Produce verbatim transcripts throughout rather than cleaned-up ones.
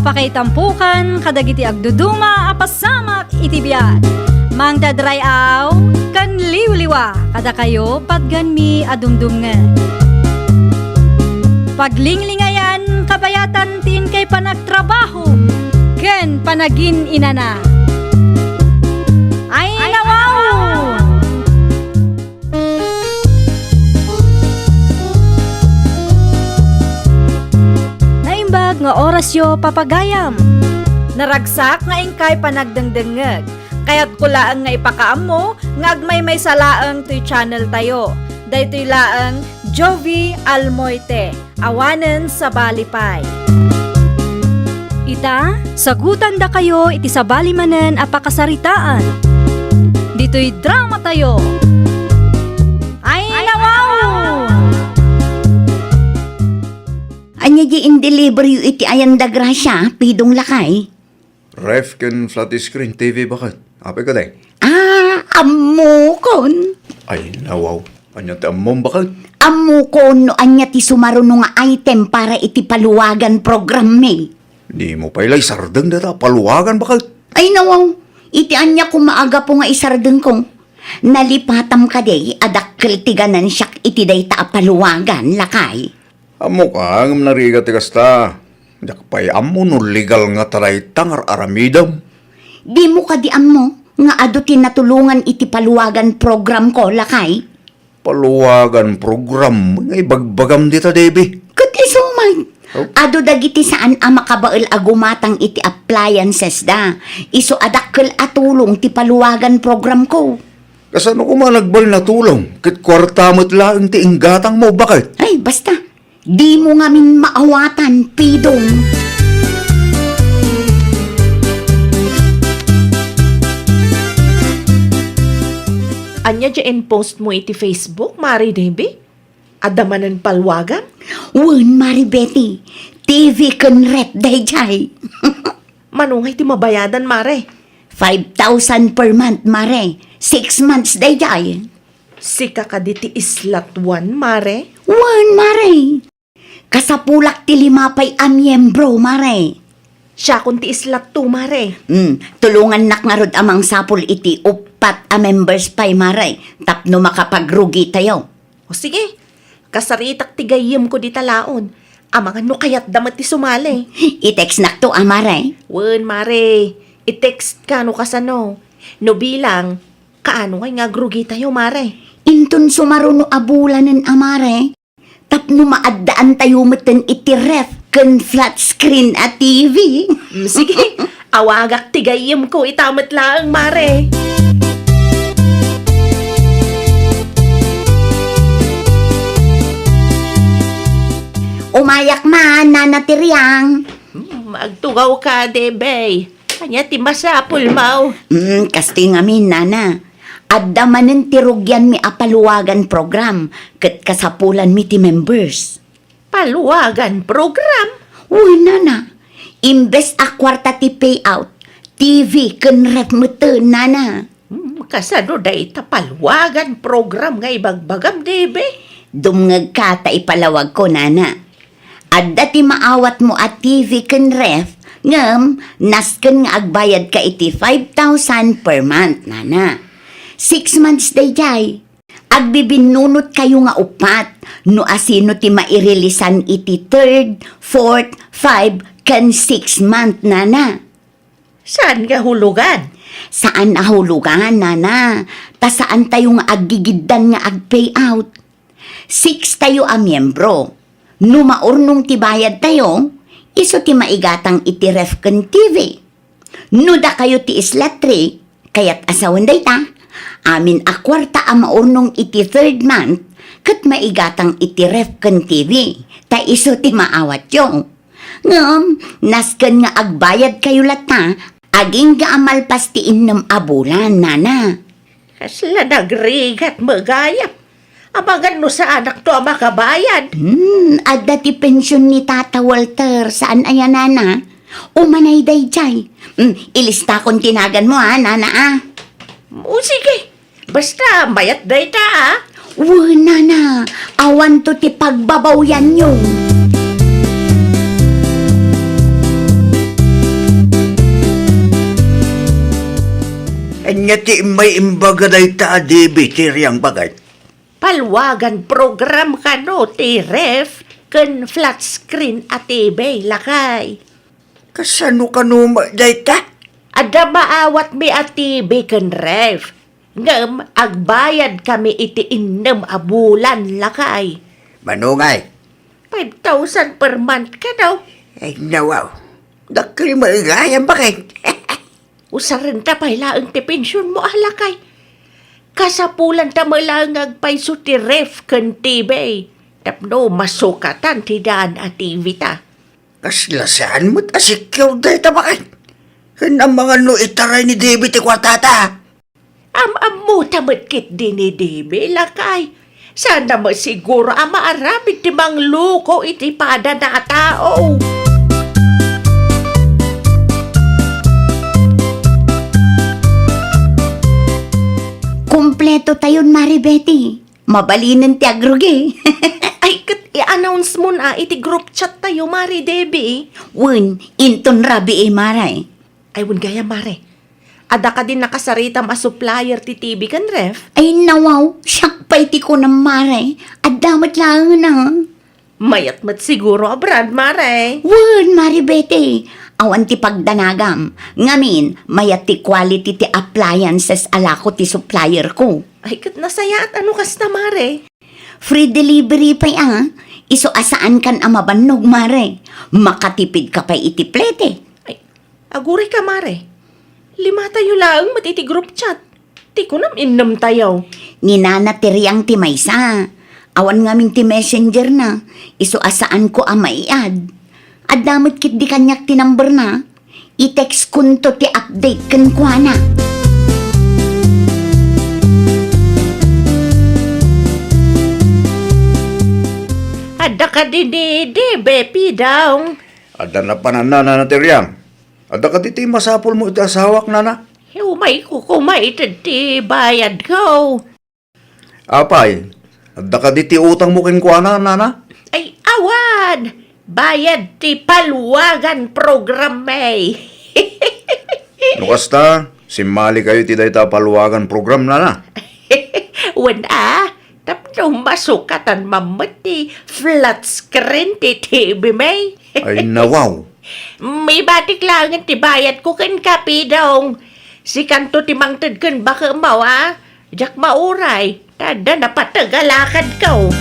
Pakaitampukan kadagiti agduduma a pasamak iti biag. Mangted ray-aw ken liwliwa kadakayo patgenmi a dumdumngeg. Paglinglingayan kabayatan ti inkay panagtrabaho ken panagin-inana. Ay, nawaw! Naimbag nga orasyo, papagayam. Naragsak nga inkay panagdengdengngeg. Kayatko laeng nga ipakaammo nga agmaymaysa laeng toy channel tayo. Daytoy laeng Jovi Almoite. Awanen sabali pay. Ita, sagutandakayo iti sabali manen a pakasaritaan. Ditoy drama tayo. Ay, nawaw! Ania di in-deliver yo iti ayan da Gracia, Pidong lakay? Ref ken flat screen T V, baket. Apay kadi? Ah, ammokon. Ay, nawaw. Ania ti ammom, baket? Ammokon no ania ti sumaruno nga item para iti paluwagan programmi. Dimo pay la isardeng dayta a paluwagan, baket? Ay, nawaw. Iti ania koma a gapu nga isardengko? Nalipatam kadi a dakkel ti ganansiak iti dayta a paluwagan, lakay? Ammok a, ngem narigat ti kasta. Diak pay ammo no legal ngata dayta nga ar-aramidem. Dimo kadi ammo nga adu ti natulongan iti paluwagan programko, lakay? Paluwagan program? Nga ibagbagam dita, Debbie. Ket isu met. Oh. Adu dagiti saan a makabael a gumatang iti appliances da. Isu a dakkel a tulong ti paluwagan programko. Kasano koma nagbalin a tulong? Ket kuarta met laeng ti inggatangmo, baket? Ay, basta. Dimo ngamin maawatan, Pidong. Ania diay in-post mo iti Facebook, Mare Debbie? Adda manen paluwagam? Wen, Mare Betty. T V ken ref daydiay. Mano ngay ti mabayadan, Mare? Five thousand per month, Mare. Six months daydiay. Sika kadi ti islat one, Mare? Wen, Mare. Kasapulak ti lima pay a miyembro, Mare. Siakon ti islat two, Mare. Hmm, tulongannak ngarud a mangsapul iti uppat a members pay, Mare, tapno makapagrugitayo. O sige, kasaritak ti gayyemko dita laon. Amangan no kayatda met ti sumali. I-textnakto a, Mare. Wen, Mare. I-textka no kasano. No bilang, kaano ngay nga agrugitayo, Mare? Inton sumaruno a bulanen a, Mare, tapno maaddaantayo metten iti ref ken flat screen a T V. Mm, sige, awagak ti gayyemko ita met laeng, Mare. Umayak man, Nana Tiriang. Hmm, agtugawka, Debey. Ania ti masapulmo? Hmm, kastoy ngamin, Nana. Adda manen ti rugianmi a paluwagan program, ket kasapulanmi ti members. Paluwagan program? Uy, Nana. Imbes a kuarta ti payout, T V ken ref metten, Nana. Hmm, kasano dayta paluwagan program nga ibagbagam, Debe? Dumngegka ta ipalawagko, Nana. Adda ti maawatmo a T V ken ref, ngem nasken nga agbayadka iti five thousand per month, Nana. Six months daydiay. Agbibinnunotkayo nga uppat no asino ti mairilisan iti third, fourth, five, ken six month, Nana. Saan nga hulugan? Saan a hulugan, Nana. Ta saantayo nga aggigiddan nga ag-payout. Six tayo a miyembro. No maurnong ti bayadtayo, isu ti maigatang iti ref ken T V. No dakayo ti isla three, kayat a sawen dayta, amin a kuarta a maurnong iti third month, ket maigatang iti ref ken T V, ta isu ti maawatyo. Ngem, nasken nga agbayadkayo latta, agingga a malpas ti innem a bulan, Nana. Kasla nagrigat met gayam. Amangan no saanakto a makabayad. Hmm, adda ti pension ni Tata Walter, saan aya, Nana? Umanay daydiay. Hmm, ilistakon ti naganmo, a, Nana, a. O, sige. Basta, mayat dayta, a. Wen, Nana, awanto ti pagbabawianyo. Ania ti immay imbaga dayta a D V D, Riang, baket? Palwagan program kano ti ref ken flat screen a T V, lakay. Kasano kano met dayta? Adda maawatmi a T V ken ref, ngem agbayadkami iti innem a bulan, lakay. Mano ngay? Five thousand per month kano? Ay, nawaw. Dakkel met gayam, baket. Usarenta pay laeng ti pensionmo, a lakay. Kasapulanta met laeng nga agpayso ti ref ken T V tapno masukatan ti daan a T V ta. Kasla saan met a secure dayta, baket? Ken amangan no itaray ni D V ti kuartata. Am-ammota met ketdi ni D V, lakay. Saanna met siguro a maaramid ti mangluko iti padana a tao. Kumpleto tayon, Mare Betty. Mabalinen ti agrugi. Ay, ket i-announce mo na iti group chat tayo, Mare Debbie. Wen, inton rabii, Mare. Ay, wen gayam, Mare. Adda kadi nakasaritam a supplier ti T V ken ref? Ay, nawaw, siak pay ti kunam, Mare. Adda met laeng, a. Mayat met siguro a brand, Mare. Wen, Mare Betty, awan ti pagdanagam. Ngamin, mayat ti quality ti appliances a lako ti supplier ko. Ay, ket nasayaat a no kasta, Mare. Free delivery pay, a. Isu a saankan a mabannog, Mare. Makatipid ka pay iti plete. Ay, aguray ka, Mare. Lima tayo laeng met iti group chat. Ti kunam, innem tayo. Ni Nana ti Riang ti maysa. Awan ngamin ti messenger na. Isu a saanko a mai-add. Adda met ketdi kaniak ti number na. I-text kunto ti update kenkuana. Adda kadi ni Debbie, Pidong? Adda napanan, Nana ti Riang. Adda kadi ti masapulmo iti asawak, Nana? Umay ko koma iti ti bayadko. Apay, adda kadi ti utangmo kenkuana, Nana? Ay, awan! Bayad ti palwagan program, may. No kasta, simmalikayo iti dayta a palwagan program, Nana? Wen a, tapno masukatan man met ti flat screen ti T V, may. Ay, nawaw. Ibatik laengen ti bayadko kenka, Pidong. Sikanto ti mangted ken bakemo, a. Diak mauray, ta adda napateg a lakadko.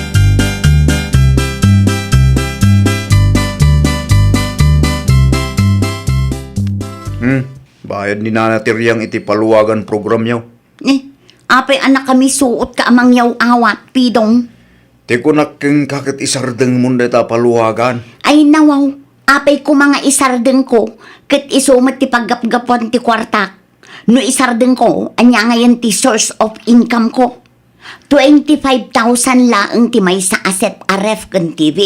Hmm, bayad ni Nana ti Riang iti palwagan programyo. Ni, apay a nakamisuot ka a mangyaw-awat, Pidong? Ti kunak kenka ket isardengmon dayta a palwagan. Ay, nawaw, apay koma nga isardengko, ket isu met ti paggapgapuan ti kuartak. No isardengko, ania ngayen ti source of income ko? Twenty-five thousand laeng ti maysa a set a ref ken T V.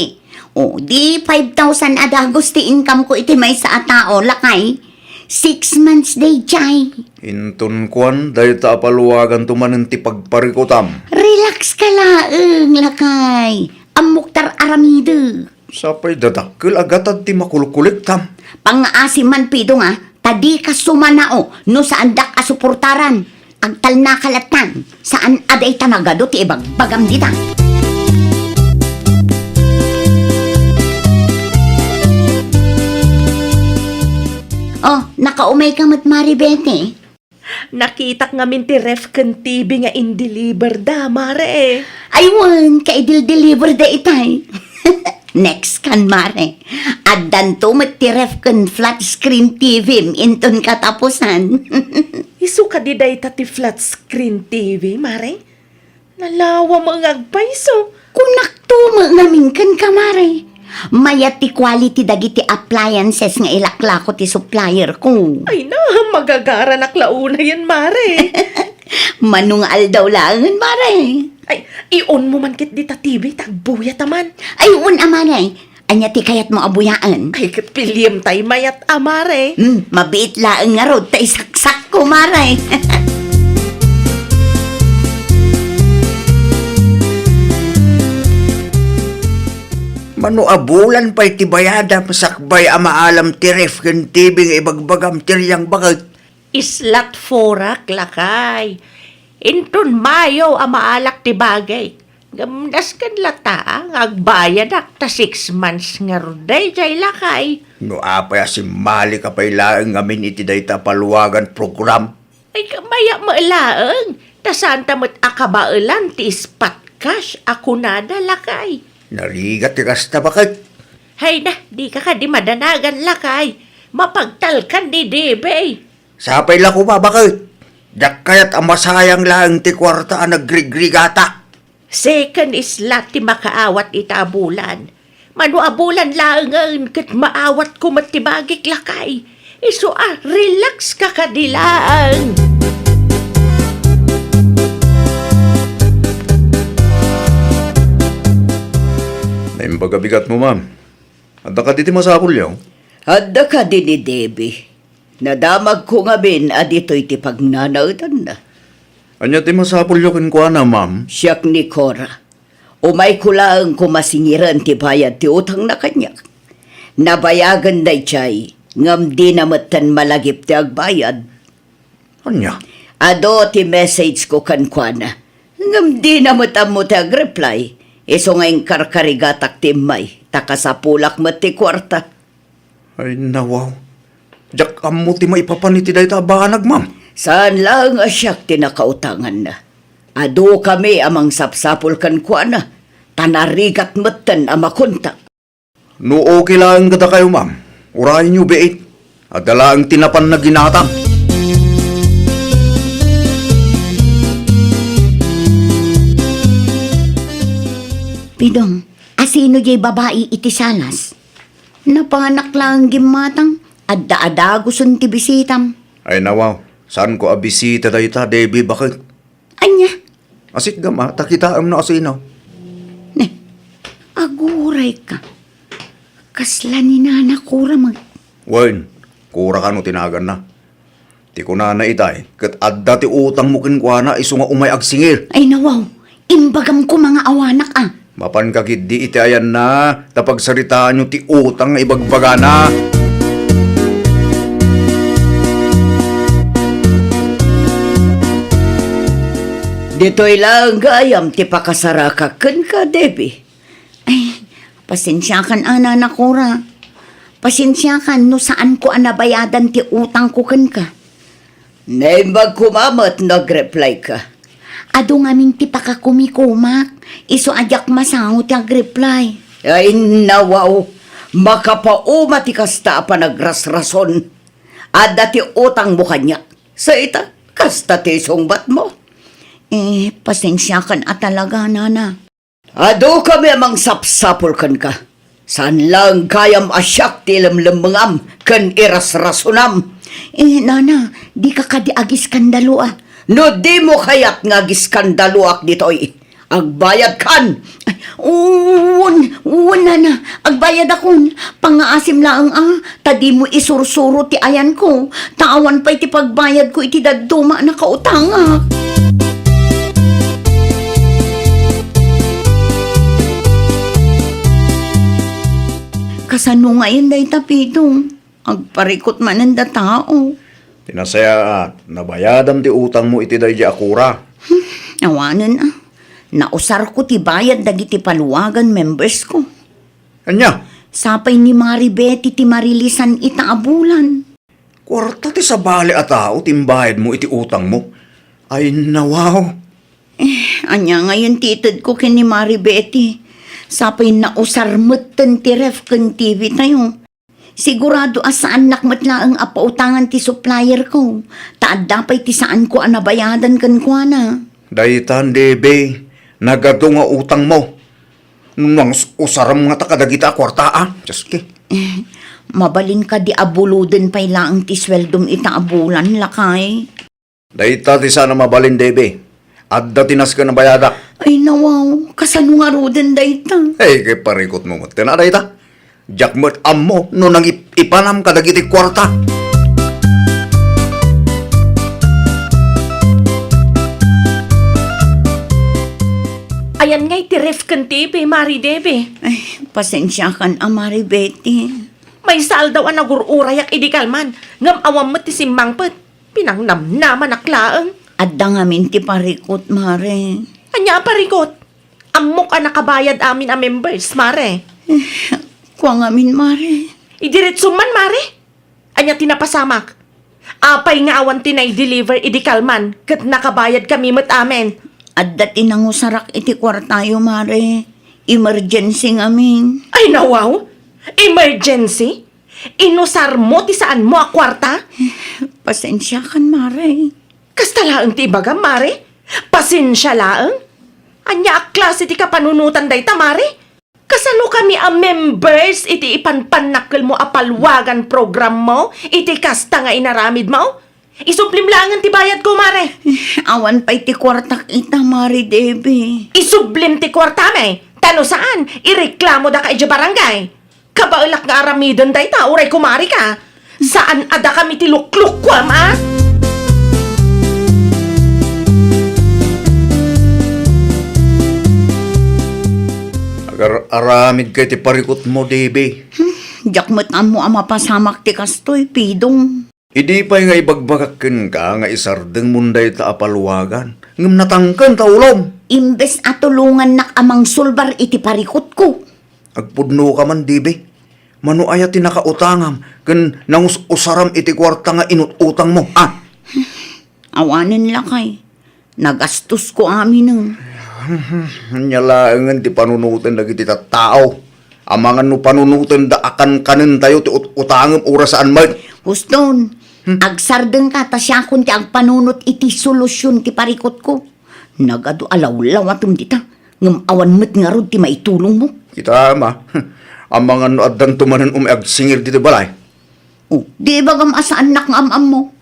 O, di five thousand a dagus ti income ko iti maysa a tao, lakay. Six months daydiay. Inton kuan, dayta a palwaganto manen ti pagparikutam. Relax ka laeng, lakay. Ammok ti ar-aramidek. Sapay dadakkel a gatad ti makulkuliktam. Pangngaasim man, Pidong, a, ta dika sumanao no saandak a suportaran. Agtalnaka latta, saan a dayta nagadu ti ibagbagam dita. Oh, nakaumay ka met, Mare Betty? Nakitak ngamin ti ref ken T V nga in-deliver da, Mare. Ay, wen, kaidil-deliver da itay. Next kan, Mare. Addanto met ti ref ken flat screen T V inton katapusan. Isu kadi dayta ti flat screen T V, Mare? Nalawam nga agpayso. Kunakto met ngamin kenka, Mare. Mayat ti quality dagiti appliances nga ilaklako ti supplier ko. Ay na, magagaranak la unayen, Mare. Mano nga aldaw laengen, Mare. Ay, i-on mo man ketdi ta T V, ta agbuyat a man. Ay, on a, Mare. Ania ti kayatmo a buyaen? Ay, ket piliem tay mayat a, Mare. Hmm, mabiit laeng ngarud ta isaksakko, Mare. Mano a bulan pay ti bayadam sakbay a maalam ti ref ken T V nga ibagbagam ti Riang baket? Islat forak, lakay. Inton mayo a maalak ti bagik. Ngem nasken latta nga agbayadak ta six months ngarud daydiay, lakay. No apay a simmalika pay laeng ngamin iti dayta a paluagan program? Ay, maya met laeng, ta saanta met a kabaelan ti spot cash a kunada, lakay. Narigat ti kasta, baket. Hay na, dika kadi madanagan, lakay. Mapagtalkan ni Debey. Sapay la koma, baket. Diak kayat a masayang laeng ti kuarta a nagrigrigatak. Seken isla ti makaawat ita a bulan. Mano a bulan laengen ket maawatko met ti bagik, lakay. Isu a, relax ka kadi laeng. Naimbag a bigatmo, ma'am. Adda kadi ti masapulyo? Adda kadi ni Debbie. Nadamagko ngamin a ditoy ti pagnanaedanna. Ania ti masapulyo kenkuana, ma'am? Siak ni Cora. Umayko laeng koma singiren ti bayad ti utangna kaniak. Nabayagen daydiay, ngem dina metten malagip ti agbayad. Ania? Adu ti message ko kenkuana, ngem dina met ammo ti agreply. Isu nga inkarkarigatak ti immay, ta kasapulak met ti kuarta. Ay, nawaw. Diak ammo ti maipapan iti dayta a banag, ma'am. Saan laeng a siak ti nakautanganna. Adukami a mangsapsapul kenkuana, ta narigat metten a makontak. No okay laeng kadakayo, ma'am, urayenyo biit. Adda laeng ti napanna ginatang. Pidong, asino jay babai iti salas? Napanak laeng gimmatang, adda adagusen ti bisitam. Ay, nawaw, saanko a bisita dayta, Debbie, baket. Ania? Asitgam a, ta kitaem no asino. Ne, agurayka. Kasla ni Nana Cora mag- Wen, Cora kano ti naganna. Ti kunana itay, ket adda ti utangmo kenkuana isu nga umay agsingir. Ay, nawaw, imbagam koma nga awanak a. Mapanka ketdi iti ayanna, ta pagsaritaanyo ti utang nga ibagbagana. Ditoy laeng gayam ti pakasarakak kenka, Debbie. Ay, pasensiakan a, Nana Cora. Pasensiakan no saanko a nabayadan ti utangko kenka. Naimbag koma met no agreply ka. Adu ngamin ti pakakumikumak, isu a diak masango ti agreply. Ay, nawaw, makapauma ti kasta a panagrasrason. Adda ti utangmo kaniak. Sa ita, kasta ti isungbatmo. Eh, pasensiakan a talaga, Nana. Adukami a mangsapsapul kenka. Saan laeng gayam a siak ti ilemlemmengam ken irasrasonam. Eh, Nana, dika kadi agiskandalo a. No dimo kayat nga agiskandaloak ditoy, agbayadkan. Ay, wen, wen, Nana, agbayadakon. Pangngaasim laeng a, ta dimo isursuro ti ayanko, ta awan pay ti pagbayadko iti dadduma a nakautangak. Kasano ngayen dayta, Pidong? Agparikut manen da tao. Ti nasayaat, nabayadam ti utangmo iti daydi a Cora. Hmm, awanen a. Nausarko ti bayad dagiti paluagan membersko. Ania? Sapay ni Mari Betty ti marilisan ita a bulan. Kuarta ti sabali a tao ti imbayadmo iti utangmo. Ay, nawaw. Eh, ania ngayen ti itedko ken ni Mari Betty? Sapay nausar metten ti ref ken T V tayo. Sigurado a saannak met laeng a pautangan ti supplierko, ta adda pay ti saanko a nabayadan kenkuana. Daytan, Debe, nagadu nga utangmo. Nang us-, usarem ngata kadagita a kuarta, a? Dioski. Eh, mabalin kadi a buloden pay laeng ti sueldom ita a bulan, lakay? Dayta ti saan a mabalin, Debe. Adda ti nasken a bayadak. Ay, nawaw, kasano ngaruden dayta? Ay, kay parikutmo met. Tena dayta. Diak met ammo no nangip-ipanam kadagiti kuarta. Ayan ngay ti ref ken T V, Mari Debe. Ay, pasensiakan a, Mari Betty. Maysa aldaw a nagur-urayak idi kalman, ngem awan met ti simmangpet. Pinangnamnamanak laeng. Adda ngamin ti parikut, Mare. Ania a parikut? Ammok a nakabayad amin a members, Mare. Kua ngamin, Mare. Idiretsum man, Mare. Ania ti napasamak? Apay nga awan ti nai-deliver idi kalman ket nakabayad kami met amin? Adda ti nangusarak iti kuartayo, Mare. Emergency ngamin. Ay, nawaw! Emergency? Inusarmo ti saanmo a kuarta? Pasensiakan, Mare. Kasta laeng ti ibagam, Mare? Pasensia laeng? Ania a klase ti kapanunotan dayta, Mare? Kasano kami a members iti ipanpannakkelmo a palwagan programmo iti kasta nga inaramidmo? Isublim laengen ti bayadko, Mare. Awan pay ti kuartak ita, Mare Debbie. Isublim ti kuartam, eh. Ta no saan, ireklamoda ka idiay barangay. Kabaelak nga aramiden dayta, uray kumarika. Saan a dakami ti luklukkuam, a? Agar-aramidka iti parikutmo, Debbie. Hmm, diak met ammo a mapasamak ti kastoy, Pidong. Idi pay nga ibagbagak kenka nga isardengmon dayta a palwagan, ngem natangken ta ulom. Imbes a tulongannak a mangsulbar iti parikutko. Agpudnoka man, Debbie. Mano aya ti nakautangam ken nangus-usaram iti kuarta nga inut-utangmo, a? Awanen, lakay. Nagastosko aminen. Ania laengen ti panunoten dagiti tattao? Amangan no panunotenda a kankanentayo ti ut-utangem uray saan met. Huston, hmm? Agsardengka ta siakon ti agpanunot iti solusion ti parikutko. Nagadu a lawlawatem dita, ngem awan met ngarud ti maitulongmo. Kita, ama. Amangan no addanto manen umay agsingir ditoy balay. O, di ibagam a saannak nga am-ammo?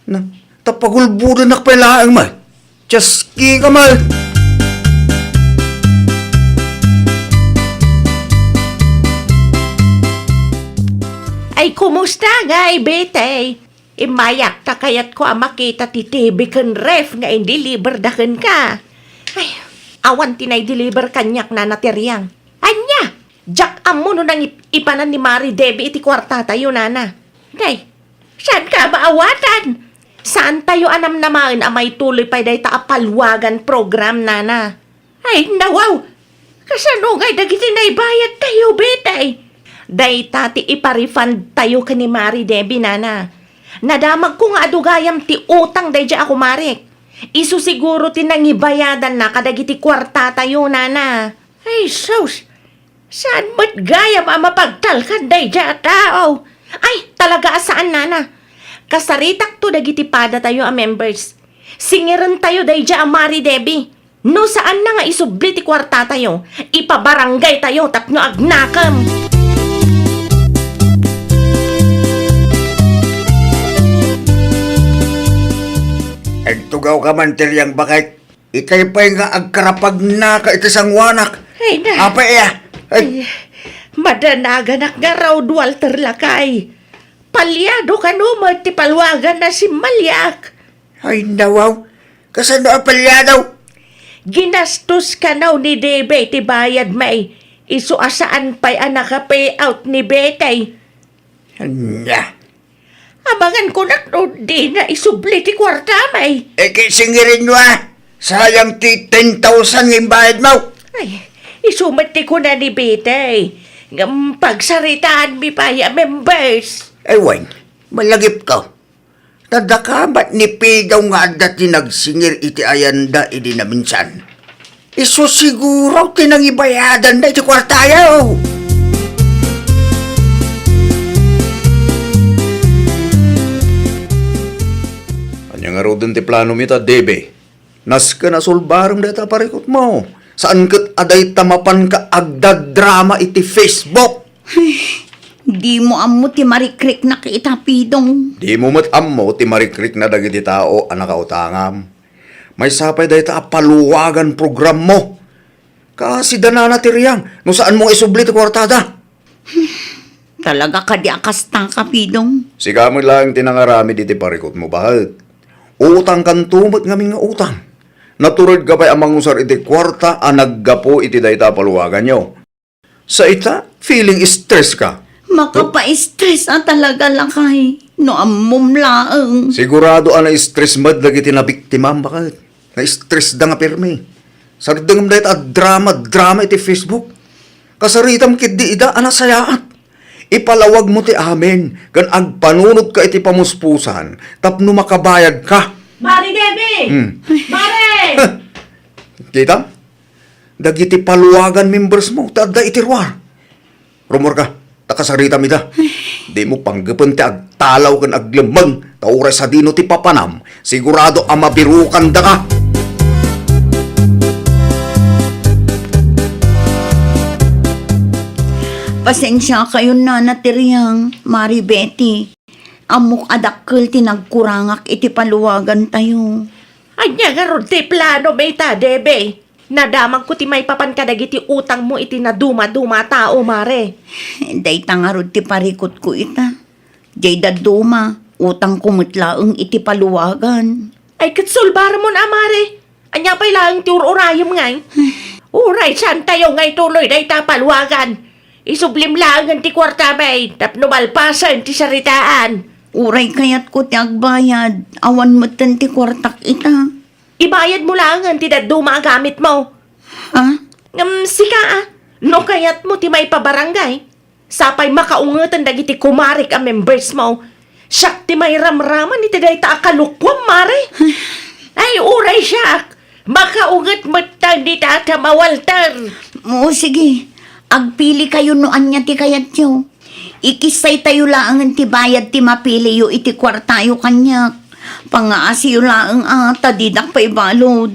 Na, ta pagulbodennak pay laeng, may. Tiyaski ka, may. Ay, kumusta ngay, Betay? Immayak ta kayatko a makita ti T V ken ref nga indeliverda kenka. Ay, awan ti nai-deliver kaniak, Nana Teriang. Ania? Diak ammo no nangip-ipanan ni Mari Debbie iti kuartatayo, Nana. Nay, saanka a maawatan? Saantayo a namnamaen a maituloy pay dayta a palwagan program, Nana. Ay, nawaw! Kasano ngay dagiti naibayadtayo, Betay? Dayta ti ipa-refund tayo ken ni Mari Debbie, Nana. Nadamagko nga adu gayam ti utang daydiay a kumarik. Isu siguro ti nangibayadanna kadagiti kuartatayo, Nana. Ay, sus! Saan met gayam a mapagtalkan daydiay a tao? Ay, talaga a saan, Nana. Kasaritakto dagiti padatayo a members. Singirentayo daydiay a Mari Debbie. No saanna nga isubli ti kuartatayo, ipabarangaytayo tapno agnakem. Agtugawka man, Teriang Bakay. Ikay pay nga agkarapagnaka iti sangoanak. Ay, na. Apay, iya? Ay. Ay, madanaganak ngarud, Walter, lakay. Palyado kano met ti palwagan a simmaliak. Ay, nawaw. Kasano a palyado? Ginastos kano ni Debe ti bayad, may. Isu a saan pay a naka-payout ni Betay. Ania? Amangan kunak no dina isubli ti kuarta, may. E, ket singirenyo, a. Sayang ti ten thousand nga imbayadmo. Ay, isu met ti kuna ni Betay. Ngem pagsaritaanmi pay a members. Ay, wen, malagipko. Ta dakabat ni Pidaw nga adda ti nagsingir iti ayanda idi naminsan. Isu siguro ti nangibayadanna iti kuartayo. Ania ngaruden ti planom ita, Debe? Nasken a sulbarem dayta a parikutmo. Saan ket a dayta mapanka agdadrama iti Facebook. Ay, dimo ammo ti marikriknak ita, Pidong. Dimo met ammo ti marikrikna dagiti tao a nakautangam. Maysa pay dayta a paluwagan programmo. Kasida nana ti riang no saanmo nga isubli ti kuartada. Talaga kadi a kasta, Kapidong? Sika met laeng ti nangaramid iti parikutmo, baket. Utangkanto met ngamin nga utang. Naturedka pay a mangusar iti kuarta a naggapu iti dayta a paluwaganyo. Sa ita, feeling stress ka. Makapa-stress a talaga, lakay. No ammom laeng. Sigurado a na-stress met dagiti nabiktimam, baket. Na-stress da nga permi. Sardengem dayta a drama-drama iti Facebook. Kasaritam ketdi ida a nasayaat. Ipalawagmo ti amin ken agpanunotka iti pamuspusan tapno makabayadka. Mare Debbie! Hmm. Mare! Kitam? Dagiti paluagan membersmo ti adda iti ruar. Rumorka, ta kasaritam ida. Dimo panggepen ti agtalaw ken aglemmeng, ta uray sadino ti papanam, sigurado a mabirukandaka. Pasensiakayon, Nana Tiriang, Mari Betty. Ammok a dakkel ti nagkurangak iti paluagantayo. Ania ngarud ti plano, Mita, Debe? Nadamagko ti maipapan kadagiti utangmo iti nadumaduma a tao, Mare. Dayta ngarud ti parikutko ita. Diay dadduma, utangko met laeng iti paluagan. Ay, ket sulbaramon a, Mare. Ania pay laeng ti ur-urayem ngay? Uray saantayo nga ituloy dayta a paluagan. Isublim laengen ti kuartam tapno malpasen ti saritaan. Uray kayatko ti agbayad, awan metten ti kuartak ita. Ibayadmo laengen ti dadduma a gamitmo. Ha? Ngem sika, a, no kayatmo ti maipabarangay, sapay makaungeten dagiti kumarek a membersmo. Siak ti mairamraman iti dayta a kalokuam, Mare. Ay, uray siak. Makaunget metten ni Tata a Walter. O, sige. Agpilikayo no ania ti kayatyo. Ikissaytayo laengen ti bayad ti mapiliyo iti kuartayo kaniak. Pangaasiyo laeng a, ta didak pay balud.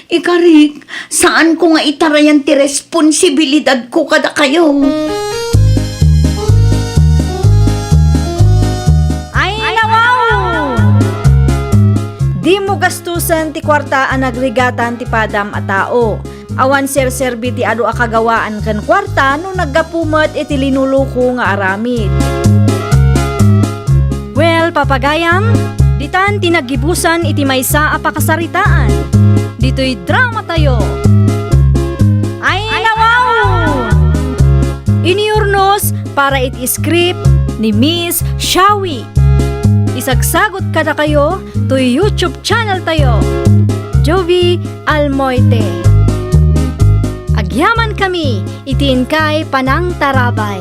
Ikarik, saanko nga itarayan ti responsibilidadko kadakayo. Ay, nawaw! Dimo gastusen ti kuarta a nagrigatan ti padam a tao. Awan serserbi ti adu a kagawaan ken kuarta no naggapu met iti linuluko nga aramid. Well, papagayam, ditan ti naggibusan iti maysa a pakasaritaan. Ditoy dramatayo. Ay, nawaw! Iniurnos para iti script ni Miss Shawi. Isagsagot kadakayo toy YouTube channel tayo, Jovi Almoite. Agyaman kami iti inkay panangtarabay.